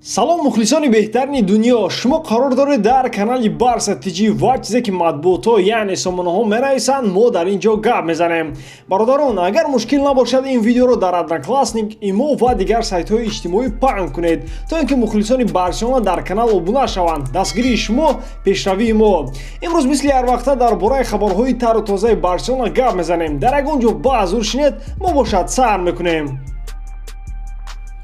Салом, мухлисони беҳтарини дунё! Шумо қарор доред дар канали Барса ТЖ ва чизе ки матбуотҳо, яъне сомонаҳо менависанд, мо дар ин ҷо гап мезанем. Бародарон, агар мушкил набошад, ин видеоро дар Одноклассник, Имо ва дигар сайтҳои иҷтимоӣ паҳн кунед, то ин ки мухлисони Барселона дар канал обуна шаванд. Дастгирии шумо пешравии мо. Имрӯз мисли ҳарвақта дар бораи хабарҳои тару тозаи Барселона гап мезанем. Дар ягон ҷо баҳзур шинед, мо бошад сар мекунем.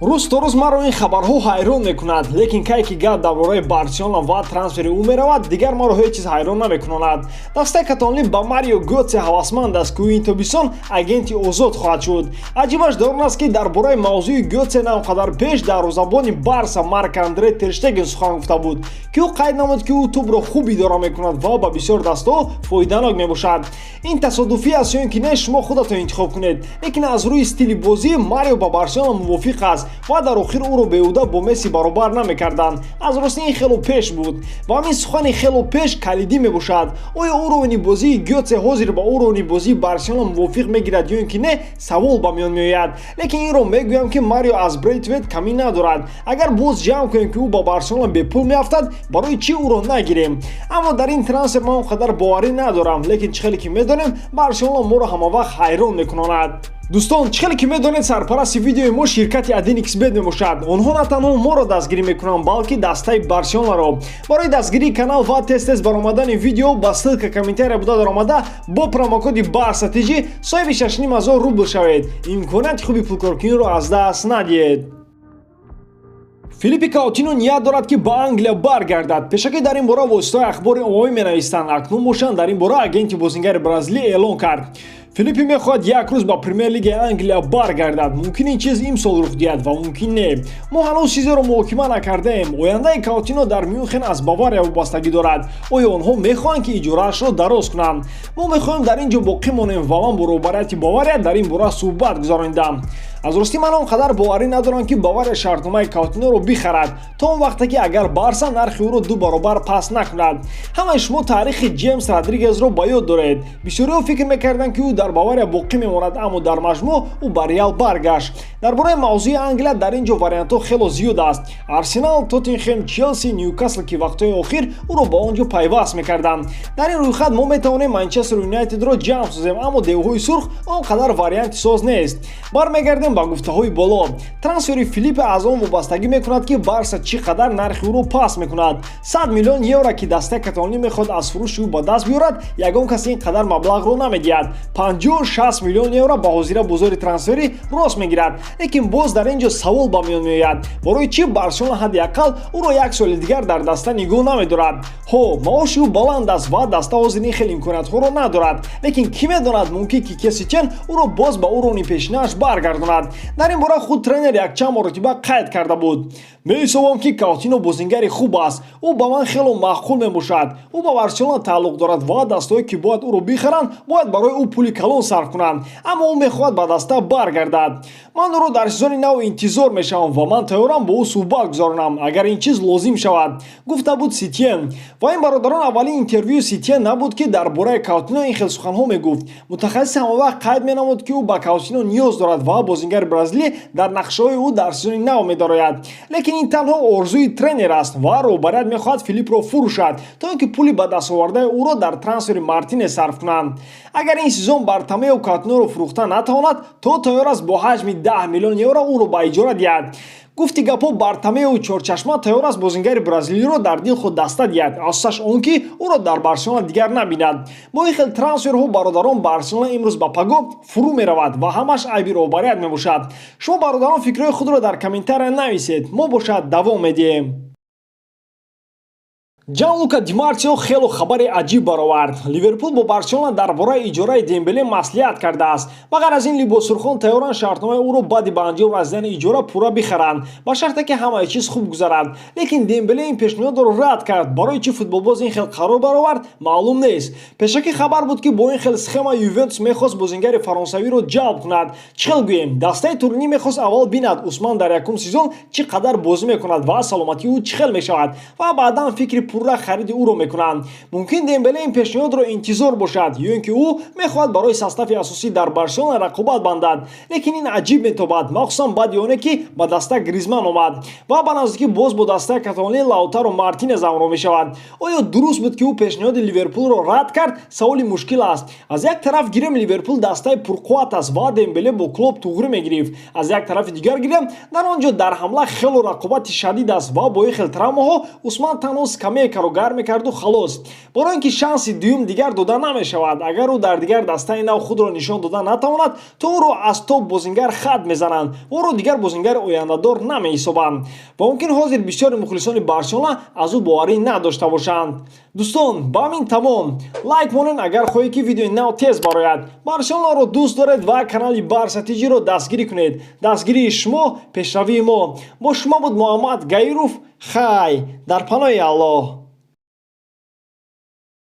Рӯз то рӯз маро ин хабарҳо ҳайрон мекунад, лекин кай ки гап дар бораи Барселона ва трансфери ӯ меравад, дигар маро ҳеҷ чиз ҳайрон намекунонад. Дастаи каталонӣ ба Марио Готсе ҳавасманд аст, ки ӯ ин тобистон агенти озод хоҳад шуд. Аҷибаш дар он аст, ки дар бораи мавзӯи Готсе на он қадар пеш дарвозабони Барса Марк Андре Терштеген сухан гуфта буд, ки ӯ қайд намуд, ки ӯ тӯбро хуб идора мекунад ва ба бисёр дастҳо фоиданок мебошад. Ин тасодуфӣ аст ё ин ки не, шумо худатон интихоб кунед, лекин аз рӯи стили бозӣ Марио ба Барселона мувофиқ аст ва дар охир ӯро беҳуда бо Месси баробар намекарданд. Аз рости, ин хело пеш буд ва ҳамин сухани «хело пеш» калидӣ мебошад. Оё уровни бозии Гётсе ҳозир ба уровни бозии Барселона мувофиқ мегирад ё ин ки не, савол ба миён меояд. Лекин инро мегӯям, ки Марио аз Брейтвейт камӣ надорад. Агар боз ҷамъ кунем, ки ӯ ба Барселона бепул меафтад, барои чӣ ӯро нагирем? Аммо дар ин трансфер ман он қадар боварӣ надорам, лекин чӣ хеле ки медонем, Барселона моро ҳамавақт ҳайрон мекунонад. Дӯстон, чӣ хеле ки медонед, сарпарасти видеои мо ширкати 1xBet мебошад. Онҳо на танҳо моро дастгирӣ мекунанд, балки дастаи Барселонаро. Барои дастгирии канал ва тез тез баромадани видео ба ссылка комментария буда даромада, бо промокоди Барса ТЖ соҳиби 6500 рубл шавед. Имконияти хуби пулкоркуниро аз даст надиҳед. Филиппи Каутино ният дорад, ки ба Англия баргардад. Пешакӣ дар ин бора воситаҳои ахбори оммавӣ менавистанд. Акнун бошанд, дар ин бора агенти бозингари бразилӣ эълон кард. Филиппи мехоҳад як рӯз ба Премер-лигаи Англия баргардад. Мумкин ин чиз имсол рух диҳад ва мумкин не. Мо ҳанӯз чизеро муҳокима накардаем. Ояндаи Каутино дар Мюнхен аз Бавария вобастагӣ дорад. Оё онҳо мехоҳанд, ки иҷораашро дароз кунанд? Мо мехоҳем дар ин ҷо боқӣ монем ва ман бо роҳбарияти Бавария дар ин бора суҳбат гузаронидам. Аз ростӣ, ман он қадар боварӣ надорам, ки Бавария шартномаи Каутиноро бихарад, то он вақте ки агар Барса нархи ӯро ду баробар паст накунад. Ҳамаи шумо таърихи Ҷеймс Родригезро ба ёд доред. Бисёриҳо фикр мекарданд, ки ӯ дар Бавария боқӣ мемонад, аммо дар маҷмӯъ ӯ ба Реал баргашт. Дар бораи мавзӯи Англия дар ин ҷо вариантҳо хело зиёд аст: Арсенал, Тоттенхем, Челси, Ньюкасл, ки вақтҳои охир ӯро ба он ҷо пайваст мекарданд. Дар ин рӯйхат мо метавонем Манчестер Юнайтедро ҷамъ созем, аммо девҳои сурх он қадар варианти соз нест. Бармегардем ба гуфтаҳои боло. Трансфери Филиппе аз он вобастагӣ мекунад, ки Барса чӣ қадар нархи ӯро паст мекунад. 100 миллион евро, ки дастаи каталонӣ мехоҳад аз фурӯши ӯ ба даст биёрад, ягон касе ин қадар маблағро намедиҳад. 50-60 миллион евро ба ҳозира бозори трансферӣ рост мегирад. Лекин боз дар ин ҷо савол ба миён меояд: барои чӣ Барселона ҳадди ақал ӯро як соли дигар дар даста нигоҳ намедорад? Ҳо, маоши ӯ баланд аст ва даста ҳозир ин хел имкониятҳоро надорад, лекин кӣ медонад, мумкин ки Сетиен ӯро боз ба уровни пешинааш баргардонад. Дар ин бора худ тренер якчанд маротиба қайд карда буд. Меҳисобам, ки Каутино бозингари хуб аст. Ӯ ба ман хело маъқул мебошад. Ӯ ба Барселона тааллуқ дорад ва дастаҳое, ки бояд ӯро бихаранд, бояд барои ӯ пули калон сарф кунанд, аммо ӯ мехоҳад ба даста баргардад. Ман ӯро дар сезони нав интизор мешавам ва ман тайёрам бо ӯ суҳбат гузаронам, агар ин чиз лозим шавад, гуфта буд Ситиен. Ва ин, бародарон, аввалин интервюи Ситиен набуд, ки дар бораи Каутино ин хел суханҳо мегуфт. Мутахассис ҳамавақт қайд менамуд, ки ӯ ба Каутино ниёз дорад ва бозингари бразилӣ дар нақшаҳои ӯ дар сезони нав медарояд. Лекин ин танҳо орзуи тренер аст ва роҳбарият мехоҳад Филиппро фурӯшад, то ин ки пули ба дастовардаи ӯро дар трансфери Мартинес сарф кунанд. Агар ин сезон Бартомео Каутиноро фурӯхта натавонад, то тайёр аст бо ҳаҷми 10 миллион евро ӯро ба иҷора диҳад. Гуфти гапҳо, Бартомео чорчашма тайёр аст бозингари бразилиро дар дил худ даста диҳад, асосаш он ки ӯро дар Барселона дигар набинад. Бо ин хел трансферҳо, бародарон, Барселона имрӯз ба паго фурӯ меравад ва ҳамаш айби роҳбарият мебошад. Шумо, бародарон, фикрҳои худро дар комментария нависед, мо бошад давом медиҳем. Ҷанлука Димарсио хело хабари аҷиб баровард. Ливерпул бо Барселона дар бораи иҷораи Дембеле маслиҳат кардааст. Ба ғайр аз ин, либосурхон тайёранд шартномаи ӯро баъди ба анҷом расидани иҷора пурра бихаранд, ба шарте ки ҳамаи чиз хуб гузарад. Лекин Дембеле ин пешниҳодро рад кард. Барои чӣ футболбоз ин хел қарор баровард, маълум нест. Пешакӣ хабар буд, ки бо ин хел схема Ювентус мехост бозингари фаронсавиро ҷалб кунад. Чӣ хел гӯем, дастаи туринӣ мехост аввал бинад, Усман дар якум сезон чӣ қадар бозӣ мекунад ва саломатии ӯ чӣ хел мешавад ва баъдан фикри пурраи Пурра хариди ӯро мекунанд. Мумкин, Дембеле ин пешниҳодро интизор бошад ё ин ки ӯ мехоҳад барои состави асосӣ дар Барселона рақобат бандад, лекин ин аҷиб метобад, махсусан баъди оне ки ба даста Гризман омад ва ба наздикӣ боз бо дастаи каталонӣ Лаутаро Мартинез ҳамроҳ мешавад. Оё дуруст буд, ки ӯ пешниҳоди Ливерпулро рад кард? Саволи мушкил аст. Аз як тараф гирем, Ливерпул дастаи пурқувват аст ва Дембеле бо Клоп туғрӣ мегирифт. Аз як тарафи дигар гирем, дар он ҷо дар ҳамла хело рақобати шадид аст ва бо ин хел травмаҳо Усман танҳо скамейкаро гарм мекарду халос, барои ин ки шанси дуюм дигар дода намешавад. Агар ӯ дар дигар дастаи нав худро нишон дода натавонад, то ӯро аз топ бозингар хат мезананд, ӯро дигар бозингари ояндадор намеҳисобанд ва мумкин, ҳозир бисёри мухлисони Барселона аз ӯ боварӣ надошта бошанд. Дӯстон, ба ҳамин тамом. Лайк монед, агар хоҳед, ки видеои нав тез барояд. Барселонаро дӯст доред ва канали Барса ТЖро дастгирӣ кунед. Дастгирии шумо — пешравии мо. Бо шумо буд Муҳаммад Гаиров. Хай, дар паноҳи Аллоҳ.